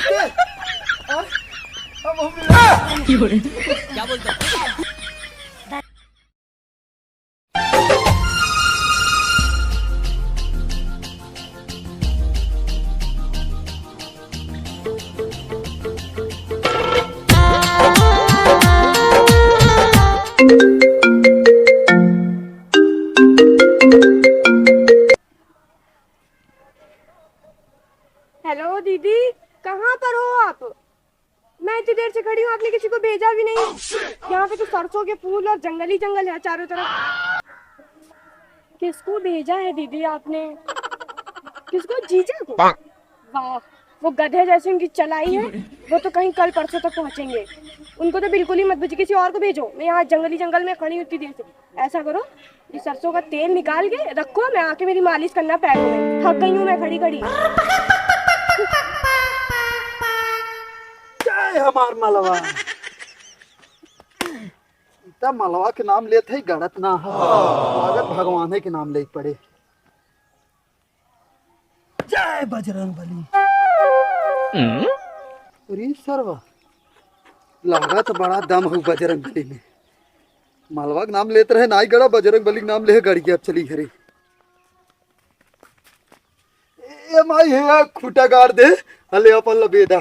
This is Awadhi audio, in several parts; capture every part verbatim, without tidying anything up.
दे। और हम, हम क्या बोलते हैं? हेलो दीदी, कहाँ पर हो आप? मैं इतनी देर से खड़ी हूँ, आपने किसी को भेजा भी नहीं। यहाँ पे तो सरसों के फूल और जंगल ही जंगल है चारों तरफ। किसको भेजा है दीदी आपने? किसको? जीजा को? वाह, वो गधे जैसे उनकी चलाई है, वो तो कहीं कल परसों तक पहुँचेंगे। उनको तो बिल्कुल ही मत भेजो, किसी और को भेजो। मैं यहाँ जंगली जंगल में खड़ी हूँ इतनी देर से। ऐसा करो, ये सरसों का तेल निकाल के रखो, मैं आके मेरी मालिश करना पैरों में, थक गई हूँ मैं खड़ी खड़ी। जय हमार मलवा। इतना मलवा के नाम लेत है, गड़त ना है। लागत भगवान है के नाम ले पड़े। जय बजरंग बली। अरे सरवा, लागत बड़ा दम हो बजरंग बली में। मलवा के नाम लेत रहे नाई गड़ा, बजरंग बली के नाम ले गड़ गया। अब चली घरे। ए माई, हे आ खूटा गाड़ दे, हले अपन लबेदा।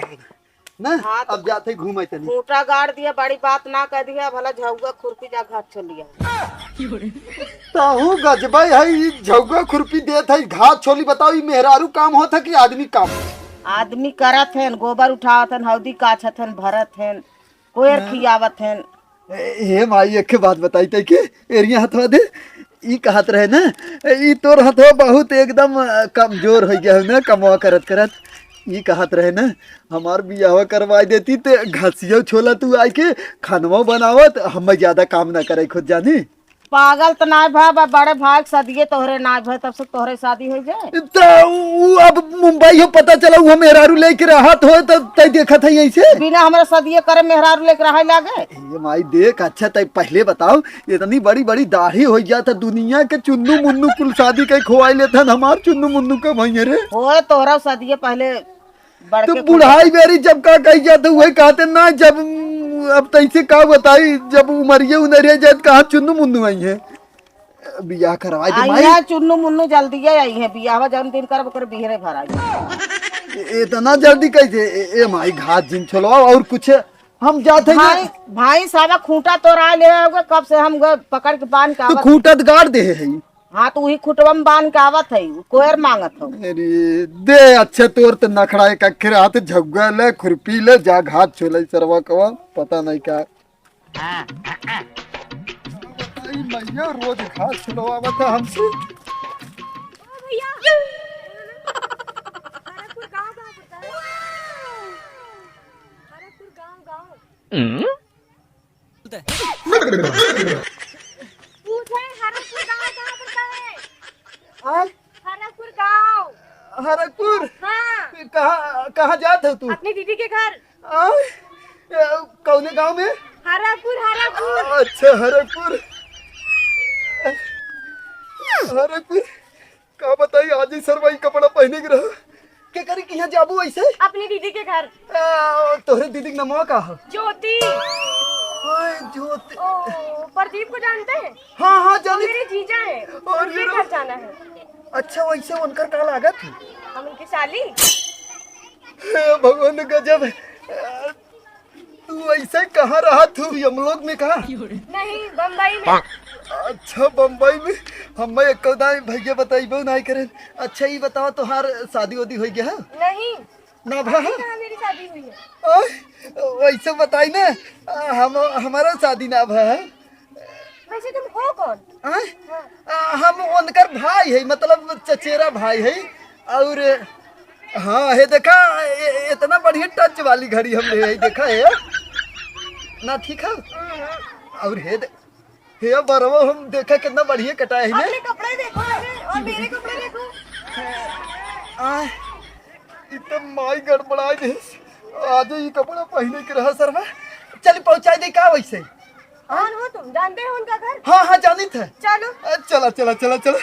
ना, हाँ, तो अब जाते घूमे तनी। खूटा गाड़ दिया, बड़ी बात ना कह दिया, भला झउआ खुरपी जा घात छोलिया। ताहू गजबाई है, ई झउआ खुरपी देत है, घात छोली। बताओ, ई मेहरारू काम होत है कि आदमी काम? आदमी करत हैं, गोबर उठावत हैं, हौदी काछत हैं, भरत हैं, कोयर हाँ। खियावत हैं। ए, हे माई, एक बात बताई तै के एरिया हथवा दे। ई कहत रहे ना, ई तोर हथवा बहुत एकदम, अ, कमजोर हो गया है ना, कमवा करत करत। ई कहत रहे ना, हमार बियाहवा करवाई देती ते घसियो छोला तू आइके खानवा बनावत, हम ज्यादा काम ना करे खुद जानी। पागल त नाय भा, बा बड़े भाई के सदिये तोहरे नाय भा, तब से तोहरे शादी हो जाए। त उ अब मुंबई हो पता चला, उ मेहरारू लेके रहत हो त तै देखत है ऐसे। बिना हमरा सदिये करे मेहरारू लेके रहे लागे। ये माई देख, अच्छा तै पहले बताओ, इतनी बड़ी बड़ी दाढ़ी हो जात है, दुनिया के चुन्नू मुन्नू कुल शादी के खोआई लेत हन, हमार चुन्नू मुन्नू के भैया रे। होए तोहरा सदिये पहले तो बड़के बुढ़ाई बेरी जब का कही जात है, वही कहते ना, जब अब तैसे का बताई, जब उमरिये उनरिये जात कहाँ चुन्नू मुन्नू आई है। बियाह करवा दे आई माई। है चुन्नू मुन्नू जल्दी आई है, बियाहवा जौन दिन करब ओकर बिहरे भर आई। ए-, इतना जल्दी कैसे? ए, ए माई घात जिन छोलवा और कुछ हम जात है ना। भाई, भाई साहब खूंटा तोरा ले आओगे, कब से हम ग-, पकड़ के बांध के तो आवत। खूंटा त गाड़ दे है। हाँ, तो वही खुटवा में बांध के आवत है, कोयर मांगत हो। अरे, दे, अच्छा, तोर त नखड़ा एक अखरे हाथ झग्गा ले, खुरपी ले, जा घात छोले सरवा कवा, पता नहीं का। बताई मैया, रोज घात छोलवावत है हमसे। भैया, हरकपुर गाँव कहाँ पड़ता है? हरकपुर गाँव, गाँव। पूछे, हरकपुर गाँव कहाँ पड़ता है? हाँ? हरकपुर गाँव। हरकपुर? हाँ। कहाँ, कहाँ जात हो तू? अपनी दीदी के घर। हाँ? ए, कौने गाँव में? हरकपुर, हरकपुर। अच्छा, हरकपुर। हरकपुर। का बताई, आज ही सरवाई कपड़ा पहने के रहा। के करी कि यहाँ जाबू ऐसे? अपनी दीदी के घर। आ, तोहरे दीदी के नमवा का है? ज्योति। ओए, ज्योति। ओ, प्रदीप को जानते हैं? हाँ, हाँ, वो जानी। मेरे जीजा हैं। और उनके ये लो। घर जाना है। अच्छा, वैसे उनकर का लागत है? हम उनकी साली। हे भगवान, गजब है। तू ऐसे कहाँ रहा तू? यमलोक में कहाँ? नहीं, बम्बई में। अच्छा, बम्बई में? हमें एको दाई भैया बताइबो नहीं करे। अच्छा, ये बताओ, तोहार शादी वादी हो गया है? नहीं। ना भा? अभी कहाँ मेरी शादी हुई है? ओए, वैसे बताई ना, हम, हमारा शादी ना भा है। वैसे तुम हो कौन? आय? हाँ। आ, हम उनकर भाई है, मतलब चचेरा भाई है। और हाँ, हे देखा, ए-, इतना बढ़िया टच वाली घड़ी हम ले आई, देखा है ना, ठीक है। और हे दे-, हे बरवा, हम देखा कितना बढ़िया कटाए है ने। अपने कपड़े देखो पहले और मेरे कपड़े देखो। आ, इ तो माई गड़बड़ाई दे। आज ही कपड़ा पहने के रहा सरवा। चल पहुँचाई दे का वैसे? कौन हो तुम? जानते हो उनका घर? हाँ, हाँ, जानित है। चलो। अ, चला, चला, चला, चला।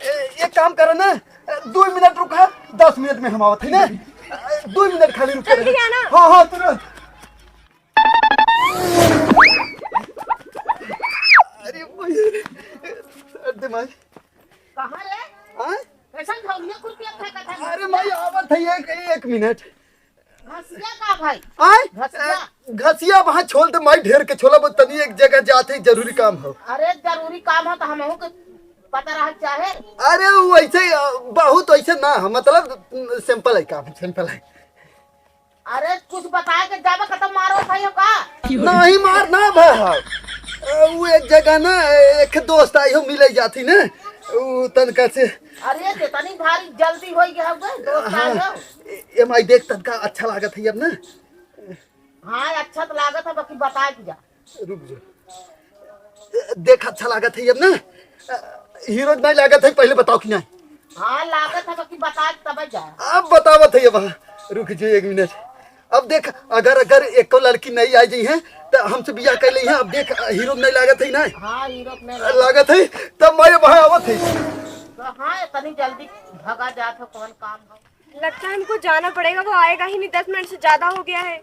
ए, एक काम करो ना, अ, दो मिनट रुका, दस मिनट में हम आवत है ना। दो मिनट खाली रुक। जल्दी आना। हाँ, हाँ, तुरंत। अरे भाई, दर्द माई। कहाँ रे? हाँ? कैसन झौलिया कुल के फेंकत है? अरे माई, आवत है, एक, एक मिनट। घसिया का भाई? आय? घसिया। ए, घसिया वहाँ छोड़ दे, माई ढेर के छोला, वो तनी एक जगह जात है, जरूरी काम हो। अरे जरूरी काम हो तो हमहू के पता रह चाहे। अरे वो ऐसे ही, अ, बहुत ऐसे ना है, मतलब simple है काम, simple है। अरे कुछ बताए के जाबे, कतौ मारो भाई हो का? नहीं मार ना भाई। अ, वो एक जगह ना, एक दोस्त आई हो, मिले जाती ना, वो तनका से। अरे, कितनी भारी जल्दी होई गया होगा, दोस्त आ हाँ। गया। ए, ए माई देख, तनका अच्छा लागत है अब ना। हाँ, अच्छा तो लागत है, बाकी बता दिया। रुक जा। ए, देख, अच्छा लागत है अब ना। अ, हीरो नहीं लागत है, पहले बताओ कि नहीं। हाँ, लागत है, बाकी बता तब जा। अब बतावत है अब। रुक जो एक मिनट। अब देख, अगर, अगर एको लड़की नहीं आ जाई है, तो हमसे बियाह कर ली है। अब देख, हीरो नहीं लागत है ना। हाँ, हीरो नहीं लागत। लागत है, तब मैं वहाँ आवत है। तो हाँ, इतनी जल्दी भगा जात हो, कौन काम हो? लगता है हमको जाना पड़ेगा, वो आएगा ही नहीं, दस मिनट से ज्यादा हो गया है।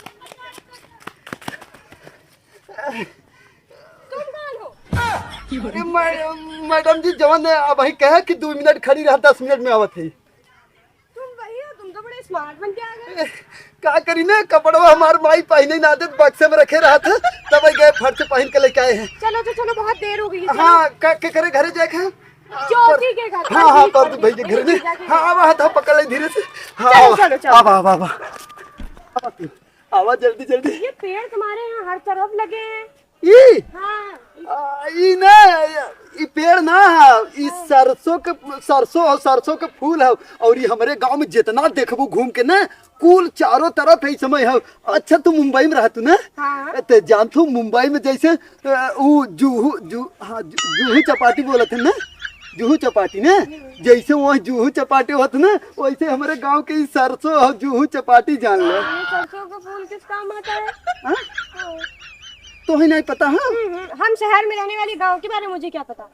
तुम कौन हो? अरे मै-, मैडम जी, जवन अब भाई कहे कि दो मिनट खड़ी रहा, दस मिनट में आवत है। तुम वही हो, तुम तो बड़े smart बन के आ गए। ए, का करी ना, कपड़वा हमार माई पहने ना देत, बक्से में रखे रहत, तब गए फट से पहन के लेके आए हैं। चलो तो चलो, बहुत देर हो गई है, चलो। हाँ, का, के करे घरे जाए के है? ज्योति के घर, हाँ, हाँ, प्रदीप, प्रदीप भाई के प्रदीप, घर में। प्रदीप के घर। हाँ, आवा, हाथ पकड़ ले धीरे से। हाँ, चलो, आवा, चलो, चलो। आवा, आवा, आवा। आवा तू, आवा जल्दी, जल्दी। ये पेड़ तुम्हारे यहाँ हर तरफ लगे हैं। ई? हाँ। आ, ई ना, ई पेड़ ना है, ई हाँ। सरसों के, सरसों और सरसों के फूल है। और ई हमरे गांव में जितना देखबू घूम के ना, कुल चारों तरफ है समय है। अच्छा, तू मुंबई में रहतू ना? हाँ। ते जानतू मुंबई में जैसे, अ, ऊ जूहू, जू-, हाँ, जू-, जूहू चपाटी बोलत है ना? जूहू चपाटी ना? हम्म। जैसे वहाँ जूहू चपाटी होत ना, वैसे हमरे गांव के ई सरसों और जूहू चपाटी जान ले। ये सरसों का फूल किस काम आता है? हाँ? हाँ। तो ही नहीं पता, हाँ? हम्म, हम्म। हम शहर में रहने वाली, गांव के बारे में मुझे क्या पता?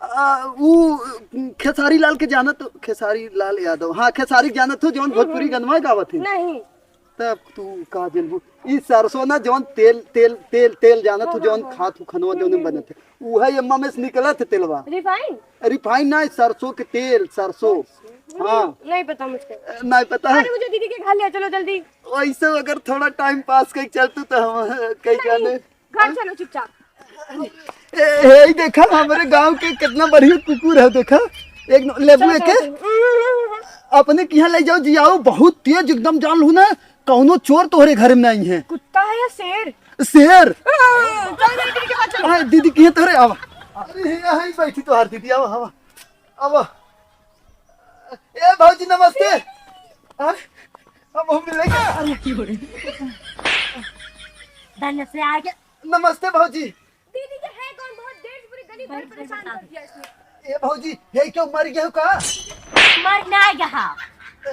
आ, ऊ खेसारी लाल के जानत, खेसारी लाल यादव, हाँ, खेसारी के जानत हो, जौन भोजपुरी हम्म। गनवा गावत है। नहीं। तब तू का जनबू? ई सरसों ना, जौन तेल, तेल, तेल, तेल जानत हो, हाँ, जौन हाँ, हाँ। खात हो, खनवा जौन हम्म, बनत है, उहे एम्मा में से निकलत है तेलवा। Refine? Refine ना, सरसों के तेल, सरसों। सरसों? हाँ। नहीं पता मुझको। नहीं पता? अरे, मुझे दीदी के घर ले चलो जल्दी। वैसे अगर थोड़ा time pass करके चलतू तो हम कहीं नहीं। जाने। घर चलो चुपचाप। ए, ए, देखा, हमरे गांव के कितना बढ़िया कुकुर है, देखा। एक न-, लेबू चलो, एके। चलो, चलो। अपने किहाँ ले जाओ, जियाओ, बहुत तेज एकदम, जान लू ना, कौनो चोर तोहरे घर में नहीं है। कुत्ता है या शेर? शेर। चलो, चलो, दीदी के पास चलो। हाँ, दीदी किहाँ तोहरे, आवा। अरे, यहीं बैठी तोहार दीदी, आवा, आवा। आवा। ए, भौजी, नमस्ते। हाँ? अब हम मिलेंगे। अरे, धन्य से आगे। नमस्ते भौजी। दीदी के है कौन, बहुत देर से पूरी गली भर परेशान कर दिया इसने। ए भौजी, हे क्यों मर गया हो का? मर ना गया हा।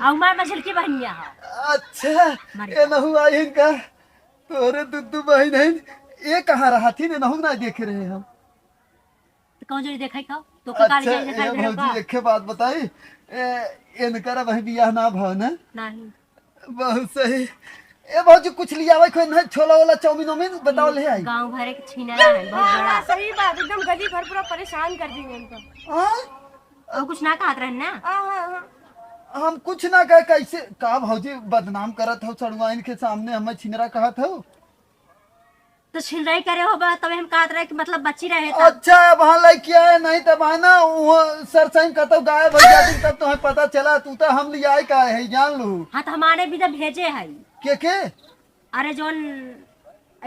और मर मछल की बहनिया हा। अच्छा, मर ए गया। नहु आई इनका। तोरे दुद्दू बहन है। ये कहाँ रहा थी ने नहु ना देखे रहे हम। तो कौन जोड़ी देखे खाओ? तो अच्छा, काली जाए ए देखाई दे भौजी, का? एक बात बताई, ए, इनकर अबही बियाह ना भव ना? नहीं। बहुत सही। ए भौजी, कुछ लियावे कोई नहीं, छोला वोला, चाउमीन वाउमीन बताओ, ले आई। गाँव भरे के छीना है, बहुत हाँ, बड़ा। हाँ, सही बात, एकदम गली भर पूरा परेशान कर दिए इनको। हाँ? और कुछ ना कहत रहन ना? हाँ, हाँ, हाँ। हम कुछ ना कहे, कैसे का भौजी बदनाम करत हो सड़ुआइन के सामने, हमें छिनरा कहत हो? तो छिनराई करे होबा, तबे हम कहत रहे कि मतलब बची रहे त। अच्छा, अब हाँ लइके आए, नहीं तब है ना, वो सरसई कतौ गायब हो जाती, तब तुम्हें पता चला, तू तो हम लियाए का है, जान लो। हाँ, तो हमारे भी तो भेजे है। के, के? अरे, जौन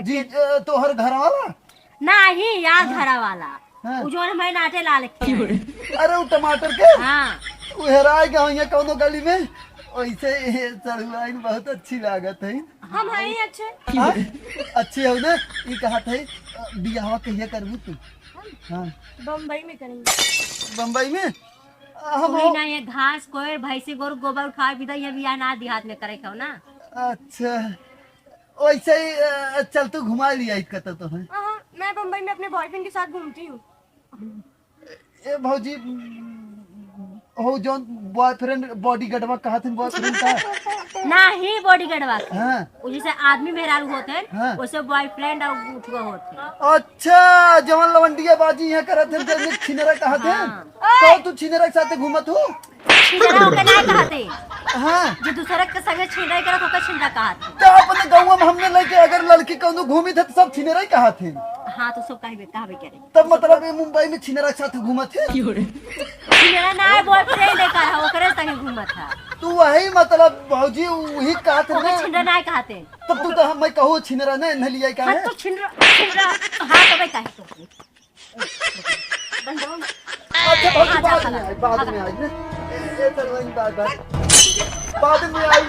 जी, अ, तोहर घर वाला? नहीं, यार, हाँ। घर वाला। हाँ। उ जौन हमारे नाटे लाल के है। अरे, उ टमाटर के? हाँ। उ हेराए गए होइहे कौनो गली में, वैसे ये सड़ुआइन बहुत अच्छी लागत है। हम हैं ही अच्छे। हाँ? अच्छे हो ना? ये कहत है, अ, बियाहवा कहिया करबू तू? हम? हाँ। बम्बई में करेंगे। बम्बई में? अ, हम कोई हो- ना, ये घास, कोई भैंसी, गोरू, गोबर उठावे, बिदा, ये बियाह ना देहात में करे खाओ ना। अच्छा। वैसे ही, अ, चल तू घुमा लिया एक कतौ तो है। हाँ, हाँ, मैं बम्बई में अपने boyfriend के साथ घूमती हूँ। ए भौजी, हो जौन boyfriend, bodyguardवा कहत हैं boyfriend का? नाही, bodyguardवा के। हाँ। वो जैसे आदमी मेहरारू होत हैं, हाँ। वैसे boyfriend और गुठुआ होत हैं। अच्छा, जवन लवंडिया बाजी यहाँ करत हैं, जवन छिनरा कहत हैं। हाँ। तो तू छिनरा के साथे घूमत हो? छिनरा ओके नाही कहते। हाँ। जो दूसरा के संगे छिनरा करत होता छिनरा कहत। तो अपने गाँव में हमने लेके अगर लड़की कौनो घूमी थे तो सब छिनरा ही कहत हैं। हाँ, तो सब कहबे, कहबे करे। तब मतलब ये मुंबई में छिनरा के साथ घूमत है? छिनरा ना है, boyfriend है का, ओकरे संगे घूमत है। तू वही मतलब भौजी वही कहत ओके ना। छिनरा ना कहते। तब तू तो हम, मैं कहूँ छिनरा ना, न लिया का हाँ, है? तो छिनरा, छिनरा, हाँ, तो भाई काहे तो? अच्छा भौजी, अच्छा, बाद में आई, बाद में आई ना। ये तो वही बात है। बाद में आई।